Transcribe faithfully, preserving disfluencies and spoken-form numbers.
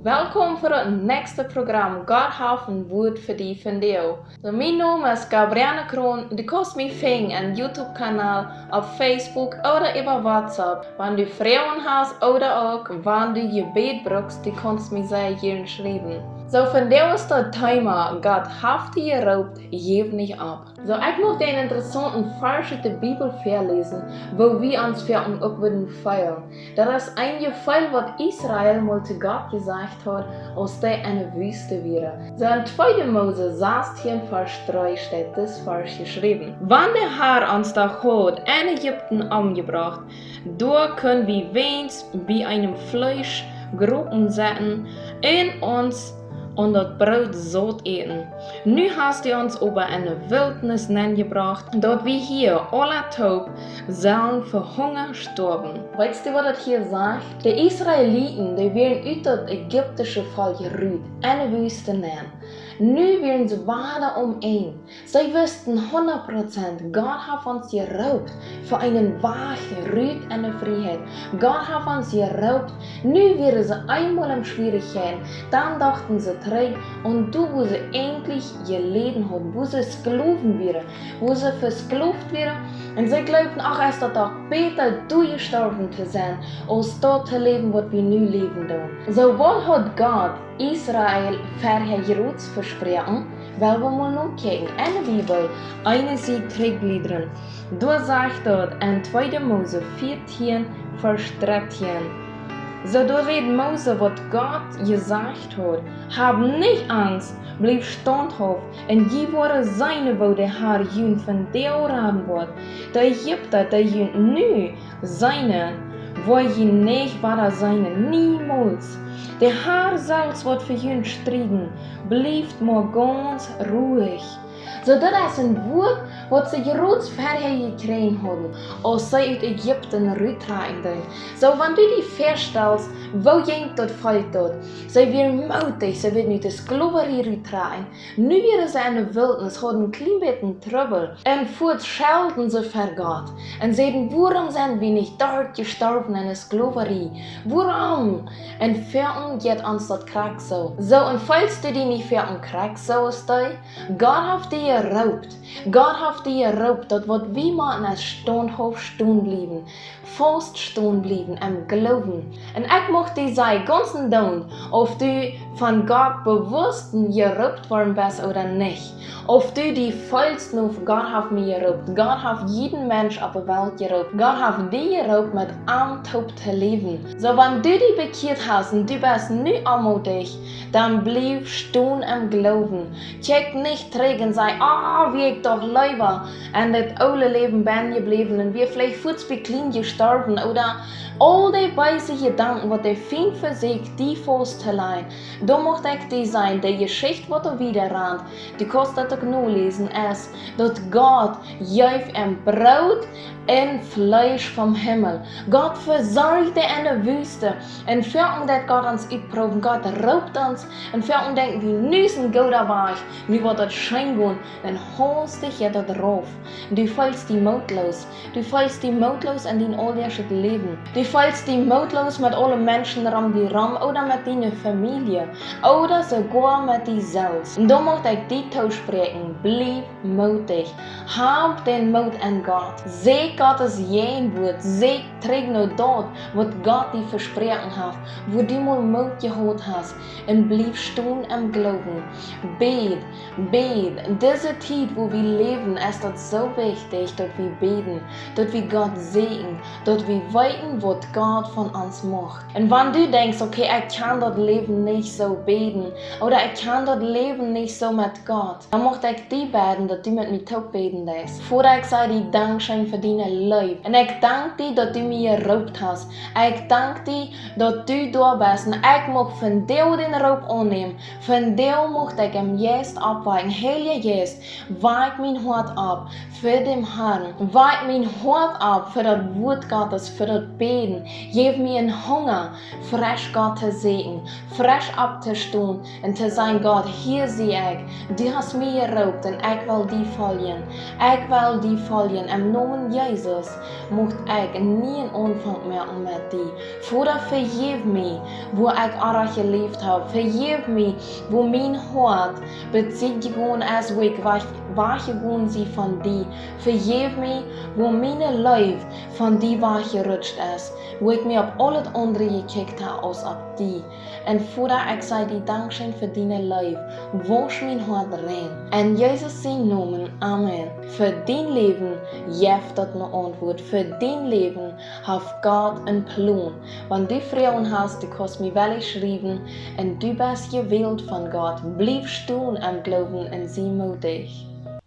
Welkom fa daut näakjste Program Gott haft een Wuat fa die vondoag. Soo, mien Nomen es Gabrielle Kroon. Du kaust mie finjen em YouTube-Kanaul, opp Facebook ooda äwa WhatsApp. Wan du Froagen hast ooda uk wan du Jebäd brukst, du kaust mie sea jieren schriewen. Soo, vondoag es daut Thema: Gott haft die jeroopt, jeff nich opp. Soo, ekj mucht een interessaunten Varsch ut de Bibel väaläsen, woo wie ons fa ons uk wudden feelen. Daut es een Jefeel, waut Israel mol to Gott jesajcht haud, aus dee enne Wüste wieren. Soo, en tweede Mose sastieen, Varsch dree steit dis Varsch jeschräwen: Wan de Herr ons doch haud en Ägipten omjebrocht, doa kunnen wie weens bie eenem Fleeschgropen sitten un ons aun daut Broot saut äten. Nu hast du ons oba enne Wiltnis nenjebrocht, daut wie hia aula toop sellen fa Hunga stoawen. Weetst du, waut daut hia sajcht? De Israeliten, dee wieren ut daut ägiptische Volkj rut, enne Wüste nenn. Nu wieren see wada omenj. See wisten hundat Prozent, Gott haft ons jeroopt fa eenen Wajch rut enne Frieheit. Gott haft ons jeroopt. Nu wieren see eemol en Schwierichkjeiten, dan dochten see trigj aun doa, wua see eejentlich jeläden hauden, wua see Sklowen wieren, wua see vesklowt wieren. Un see jleewden: Ach, es daut doch bäta, doa jestorwen to sennen, aus daut to läwen, waut wie nu läwen doonen. Soo, waut haud Gott Israel verhäa jrod vesproaken? Well wie mol nokjikjen enne Bibel, eene Sied trigjbläden. Doa sajcht daut en tweede Mose vieetieen, Varsch drettieen. Soo, doa rät Mose, waut Gott jesajcht haud: Hab nich Angst, bliew staunthauft, un jie woaren seenen, woo de Herr junt vondoag raden woat. De Ägipta, dee jie nu seenen, woa jie nich wada seenen, niemols. De Herr selfst woat fa junt strieden. Bliewt mau gaunz ruich. Soo, daut es een Wuat, waut see jrod verhäa jekjräajen hauden, aus see ut Ägipten ruttrakjen deeden. Soo, wan du die väastalst, woo jinkj daut Volkj daut? See wieren mootich, see wullen ut de Sklowerie ruttrakjen. Nu wieren see enne Wiltnis, hauden een kjlien bät Trubbel. Un fuaz schelden see ver Gott un säden: Wuarom sent wie nich doa jestorwen enne Sklowerie? Wuarom? Un foaken jeit ons daut krakjt soo. Soo, un feelst du die nich foaken krakjt soo aus dee? Gott haft die jeroopt. Gott haft die jeroopt. Daut, waut wie motten, es staunthauft stonen bliewen, faust stonen bliewen em Gloowen. Un ekj mucht die sajen, gaunz ondoont, auf du von Gott bewusst jeroopt worden best ooda nich, auf du die feelst, nu, Gott haft mie jeroopt, Gott haft jieden Mensch opp de Welt jeroopt, Gott haft die jeroopt, met am toop to läwen. Soo, wan du die bekjieet hast un du best nu aunmootich, dan bliew stonen em Gloowen. Kjikj nich trigj un saj: Ah, wia ekj doch leewa en daut oole Läwen benn jebläwen un wia veleicht fuaz bie kjlien jestorwen, ooda aul dee beese Jedanken, waut de Fient vesieekjt die faust to lajen. Doa mucht ekj die sajen, de Jeschicht, waut doa wieda rant, du kaust daut uk noläsen, es, daut Gott jeef am Broot un Fleesch vom Himmel. Gott vesorcht dee enne Wüste. Un foaken deit Gott ons utproowen. Gott roopt ons. Un foaken denkj wie: Nu es een gooda Wajch, nu woat daut scheen gonen. Un haustich jeit daut rauf. Du feelst die mootloos. Du feelst die mootloos en dien auldachschet Läwen. Du feelst die mootloos met aule Menschen rom die rom ooda met diene Famielje ooda soogoa met die selfst. Un doa mucht ekj die toospräakjen: Bliew mootich. Hab dän Moot en Gott. Säkj Gott siene Wieed. Säkj trigj no daut, waut Gott die vesproaken haft, wua du mol Moot jehaut hast, un bliew stonen em Gloowen. Bäd, bäd. Dise Tiet, wua wie läwen, es daut soo wichtich, daut wie bäden, daut wie Gott säkjen, daut wie weeten, waut Gott von ons mucht. Un wan du denkjst: Okay, ekj kaun daut Läwen nich soo bäden, ooda ekj kaun daut Läwen nich soo met Gott, dan mucht ekj die bäden, daut du met mie toop bäden deist. Voda, ekj saj die dankscheen fa diene Leew. Un ekj dank die, daut du mie jeroopt hast. Ekj dank die, daut du doa best. Un ekj mucht vondoag dän Roop aunnämen. Vondoag mucht ekj em Jeist oppwakjen. Heilja Jeist, wakj mien Hoat opp fa dän Harn. Wakj mien Hoat opp fa daut Wuat Gottes, fa daut Bäden. Jeff mie een Hunga, Fresch Gott to seenen, fresch opptostonen un to sajen: Gott, hia sie ekj. Du hast mie jeroopt un ekj well die foljen. Ekj well die foljen. Em Nomen Jesus mucht ekj een nieen Aunfank moaken met die. Voda, vejeff mie, wua ekj oajch jeläft hab. Vejeff mie, wua mien Hoat besied jegonen es, wua ekj wajch, wajch jegonen sie von die. Vejeff mie, wua miene Leew von die wajch jerutscht es, wua ekj mie opp aulet aundre jekjikjt hab aus opp die. Un Voda, ekj saj die Dankscheen fa diene Leew. Wausch mien Hoat rein. En Jesus sien Nomen, amen. Fa dien Läwen jeft daut ne Auntwuat. Fa dien Läwen haft Gott een Plon. Wan du Froagen hast, du kaust mie wellens schriewen. Un du best jewält von Gott. Bliew stonen em Gloowen un sie moodich.